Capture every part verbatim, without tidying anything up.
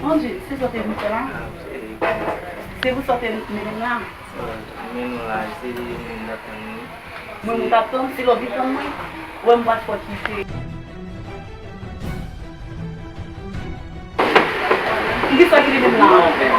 Bondye, se sa w te vin fè la? Se pou sa w te mennen m la? Men nou la, se li menm n ap tann wi. Mwen, mwen t ap tann, si lè w vin tann mwen, ou wè m pral fè w kite. Kisa ki rive m la? Non, men,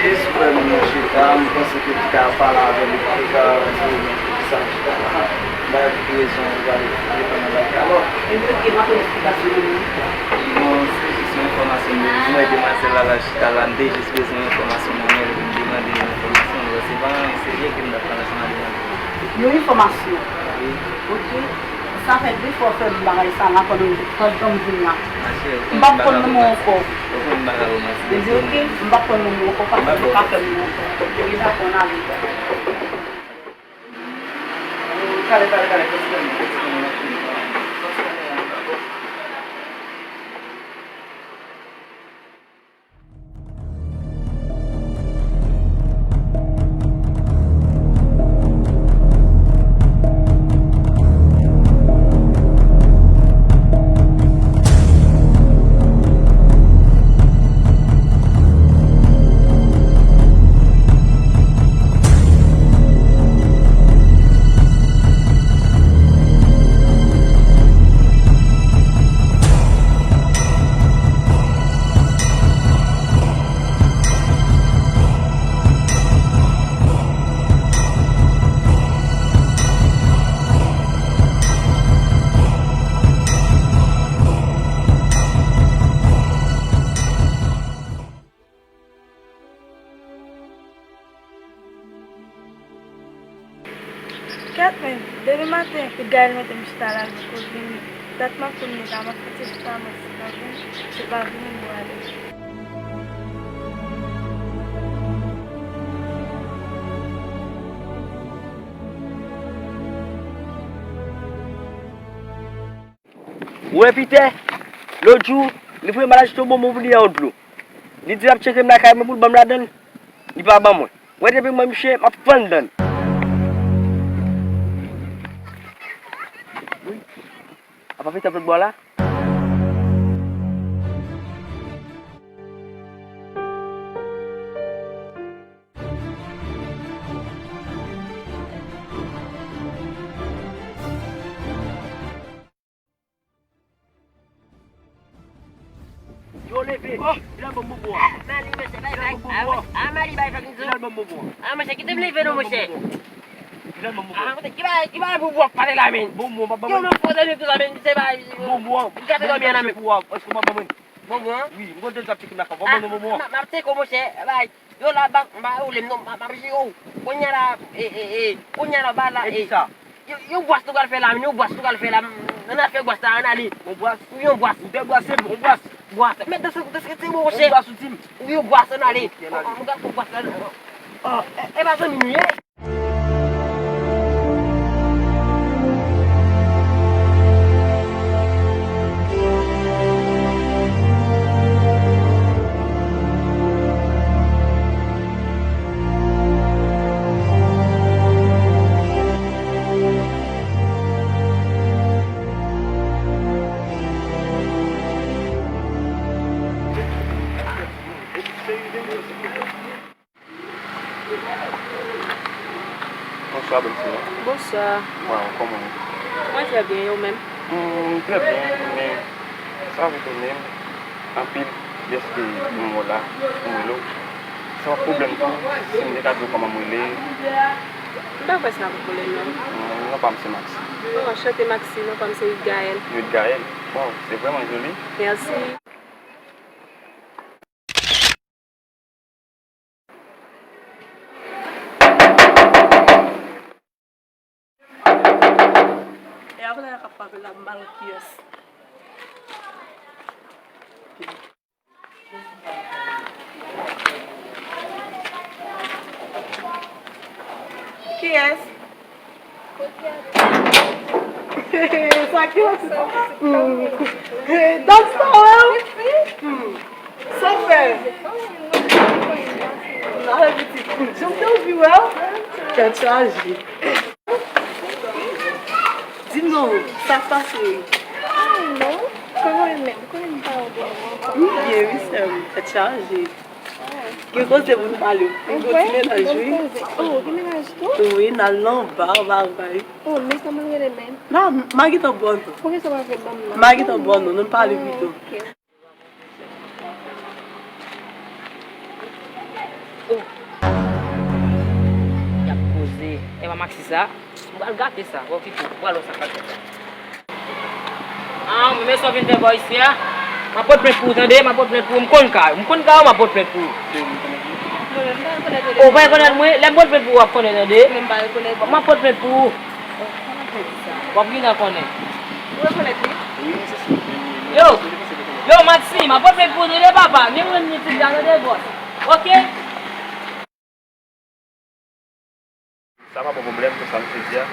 jis wè m nan chita, m panse ke m ta pale avè l, li pa ka di m sa chita la. M pa gen rezon pou pale, pale pandan l ap alò. Ebyen, oke, m ap fè eksplikasyon nan men. Bon, se jis yon enfòmasyon m bezwen, demwazèl la, la chita la, m te jis bezwen yon enfòmasyon nan men l, epi m te mande l yon enfòmasyon, m wè se pa anyen serye ke m t ap pale ansanm avè l. Yon enfòmasyon? Wi. Oke. Sa fè de fwa w fè m bagay sa la pandan, pandan m vin la. M p ap konn non w ankò. Ebyen, oke, m p ap konn non w ankò, paske ou pa fè m non w ankò. Ebyen, dakò, n ale. Kale, kale, kale, kontinye, kontinye, kontinye. Kèt men, depi maten, kout Gaël mete m chita la, l poko vini. Dat m ap toune la, m ap fouti chita mwen, se pa vini, se pa vini m prale. Ou wè Pitè, lòt jou, li voye m al achte yon bonbon pou li ak yon dlo. Li di l ap tcheke m lakay mwen pou l ban m ladan l. Li pa ban mwen. Ou wè depi mwen misye, m ap fann dan l. Wi. Apa Pitè ap lòt bò la? Yo, leve. Oh, vin al ban m bonbon an. Mali, mesye, bay, bay. Vin al ban m bonbon an. Ah, Mali, bay, fè m di. Vin al ban m bonbon an. Ah, mesye, kite m leve non, mesye. Vin al ban m bonbon an. Ah, mesye, ki bay, ki bay bonbon an pale la, men. Bonbon an, pa ban mwen. Yo, men, fò zanmi pou zanmi, se bay. Bonbon an. Gade zanmi an, men. Pou w, èske w pa ban mwen? Bonbon an? Wi, m konn deja tcheke m lakay. Ban mwen bonbon an. M ap tcheke w, mesye, bay. Yo la, ba, ba, ou lem non, ba, ba, yo. Kounye a la, e, e, e, kounye a la, ba la, e. Yo, yo bwas nou pral fè la, men, yo bwas nou pral fè la, m, ann al fè bwas la, ann ale. Yon bwas? Wi, yon bwas. Ou te bwase m, yon bwas. Bwas. Men, deske, deske, se bon, monchè. Yon bwas, ou di m. Wi, yon bwas, ann ale. Ok, ann ale. An, an, nou pral fè bwas la. Ah, e, e pa zanmi nou ye? Bonswa. Waw, kòman w ye? Mwen trè byen, e ou menm? Hmm, trè byen, men sa retounen m anpil dèske m wè w la, m rele w. Se yon pwoblèm tou, si m te ka di w kòman m rele. M pa kwè se yon pwoblèm, non. Hmm, non pa m se Maxi. Oh, anchante Maxi, non pa m se Idgaël. Idgaël? Waw, se vrèman joli. Mèsi. E apre la, y ap frape la, m pa konn kiyès. Kiyès? Sa ki yo se. Dòkta, wè w? Sa w fè? Nan pitit. Jan m te anvi wè w. Tèt chaje. Di m non, sa k pase? Ah non, kòman w ye menm? Konnen m pa wè w byen lontan. M byen wi sè m, tèt chaje. Gen koze pou n pale. M gen yon ti mennaj wi. Oh, gen mennaj tou? Wi, n al nan ba, bagay. Oh, men kòman l rele menm? Non, m a gentan ba w non. Poukisa w pa vle ban m non? M a gentan ba w non, nou pale pito. Ok. Oh. Y ap koze. E pa Maxi sa? M pral gate sa. Bon, kite. M pral wè sa k ap fèt la. Ah, men sa w vin fè bò isi a? M ap pote plent pou ou, tande? M ap pote plent pou ou. M konn kay ou. M konn kay ou, m ap pote plent pou ou. Ou pa rekonèt mwen? Lè m pote plent pou ou, w ap konnen, tande? M ap pote plent pou ou. W ap gentan konnen. Ou rekonèt li? Yo! Yo, Maxime, apot men pou nou de papa. Men mwen ni ti gade de bòs. Oke? Sa pa ba w pwoblèm pou sa m te di a?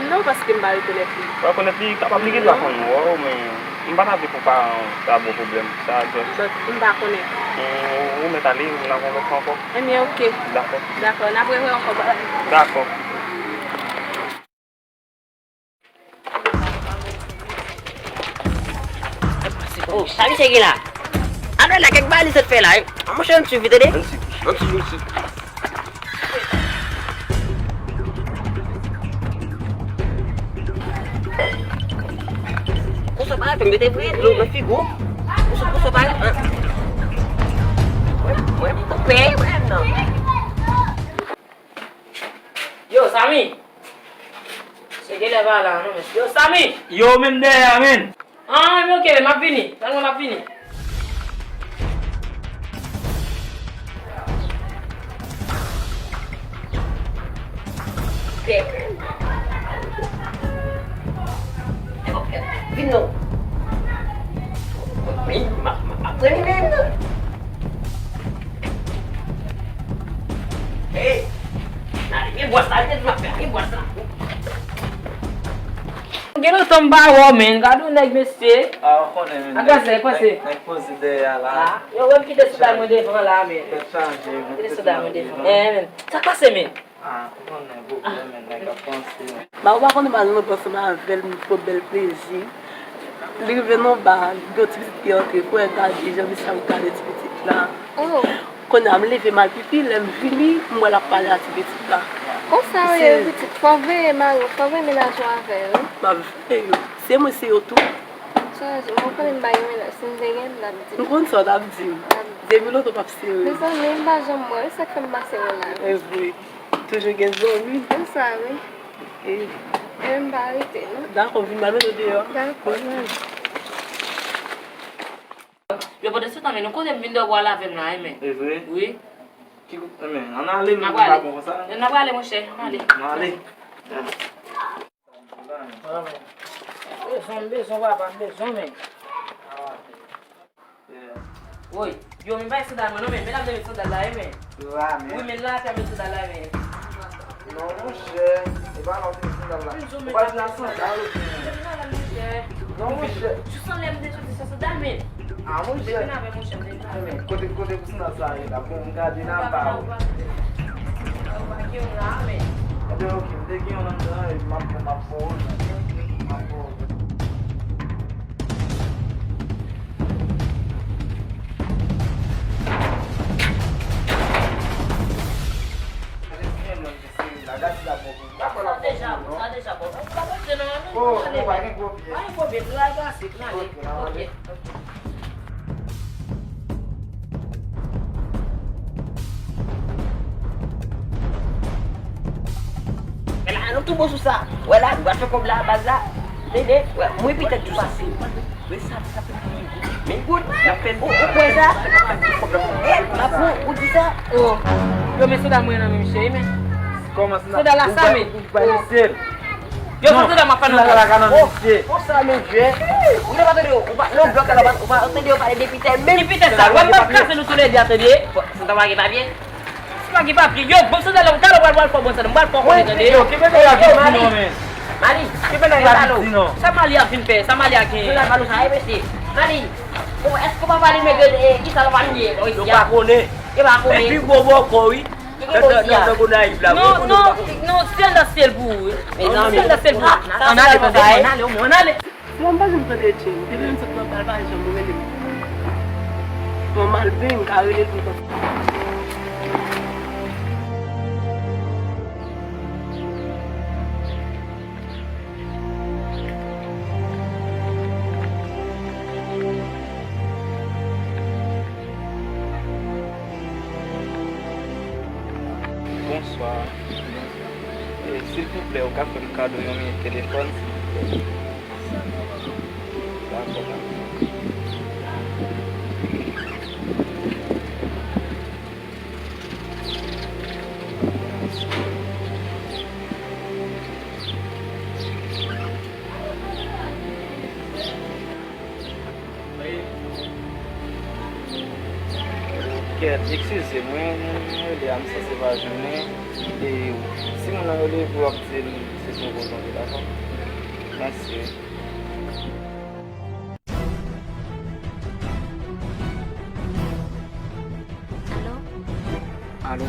Non, paske m pa rekonèt li. Ou pa rekonèt li, kapab li gentan konn wè w, men m pa ta vle pou paran w ta ba w pwoblèm pou sa, just. But m pa konnen. Hmm, ou, ou mèt ale, ou nan yon lòt fwa ankò. Ebyen, oke. Dakò. Dakò, n ap rewè ankò, bye. Dakò. Oh, sa misye gen la? Adrè la, kèk bagay li sot fè la, wi. A, monchè, ann swiv li, tande? Ann swiv, ann swiv, ann swiv. Konsa pa fè m mete vre dlo nan figo. Konsa, konsa pa fè. Mwen, mwen, mwen, mwen, non. Yo, Samy! Se genlè pa la, non, men. Yo, Samy! Yo, menm dèyè a, menn! Ah, men oke, men m ap vini. Tann mwen, m ap vini. Vin non. Vin, m ap, m ap pran li menm. Hey! N ale, men bwòs la, men bwòs la. Gen lontan m pa wè w, men. Gade yon nèg, mesye. Ah, ou konnen, men. Ak gazè, pase. Nèg poze dèyè a la. Ah, yo, wè m kite soudal mwen devan la, men. Tèt chaje, men. Kite soudal mwen devan. Eh, men. Sa k pase, men? Ah, ou konnen, pwoblèm, men. Nèg ap panse, men. Ba, ou pa konnen, ba, nou ansanm avè l, nou pran bèl plezi. Li rive nan ba, gen yon ti pitit ki antre, frè, gade jan misye ap gade ti pitit la. Oh. Kounye a, m leve m al pipi, lè m vini, m wè l ap pale a ti pitit la. Konsa yo ye, wi, pitit. Fò w veye mari w, fò w veye mennaj ou avè yo, wi. M ap veye yo. Se mwen, se yo tou. Chaje, mwen konnen m pa gen mennaj, si m te gen, m t ap di w. M konn sa w t ap di m. M t ap di w. Depi lontan w p ap sere. Mezanmi, m pa janm wè, wi, sa k fè m pa sere w la, wi. E vre. Toujou gen zanmi. Konsa, wi. E. E m pa rete, non. Dakò, vin m al mete w deyò. Dakò. Bon, men. Yo, pandan se tan, men nou konnen m vin dòmi w al avè m la, wi, men. E vre? Wi. Ki kou-, men, ann ale, men, pa bon konsa. N ap ale, monchè, ann ale. Ann ale. Bezwen, m bezwen, papa, m bezwen, men. Woy, yo, men bay sandal mwen, non, men, men la, men sandal la, wi, men. Wi, men la, fè men sandal la, men. Non, monchè, e pa la w te met sandal la. Ou pa t nan sandal ou byen? Non, monchè. Jis anlè m te soti san sandal, men. Ah, monchè. Depi n avè monchè, m te vin avè. Men, kote, kote pou sandal sa ye la? Bon, m gade nan ba ou. Ou pa gen yon la, men. Ebyen, oke, m te gen yon anndan, epi m ap, m ap fè w, m ap fè w. Gade si gen moun ki sere la, gade si la bon pou m. Pral pase, prale. Ok, ok. Wè la, nou tou bon sou sa. Wè la, nou pral fè kòb la, baz la. Tande, wè, mwen petèt tou sa. Wè sa, sa fè mil goud. Mil goud? N ap fè, ou, ou kwè sa? Eh, m ap ou, ou di sa? Oh. Yo, men sandal mwen nan men, mesye, men. Kòman sandal? Sandal la, sa, men. Ou pa mesye. Yo, non, sandal m ap fè nan la, la, la, non, mesye. Konsa, men, jwe. Ou te pa tande yo, ou pa, non, blòk la, ou pa, ou pa tande yo pale de Pitè, men. Ki Pitè sa? Wè, m ap kraze nou tou lè de, tande. Sandal pa gen papye. Si pa gen papye, yo, bon sandal la, talè w pral, pral fò bon sandal, m pral fò konnen, tande. Yo, kenbe bagay la vin di non, men. Mali, kenbe bagay la vin di non. Sa Mali ap vin fè? Sa Mali ap gen? Sandal Mali sa, e mesye. Mali, bon, èske w pa pale nèg, eh, ki sa l pale ye? Yo pa konnen. Yo pa konnen. Epi gwo bòkò, wi. Ki gen bòkò a? Non, non, non, se andasyèl pou ou, wi. Mezanmi. Se andasyèl pou ou. Ann ale, tande, ann ale, ann ale. Bon, m pa janm tande Jim. Depi m sot nan bal, pa janm rele m. Bon, m al benyen, m ka rele l pou m konn. Bonswa. E, silvouplè, ou ka fè m kado yon minit telefòn, silvouplè? Dakò, dakò. Kèt, eskize, mwen, mwen, mwen rele a, m sanse pa jwenn li. E si moun nan rele w, w ap di l se sou kozonte, dakò? Mèsi. Alo? Alo?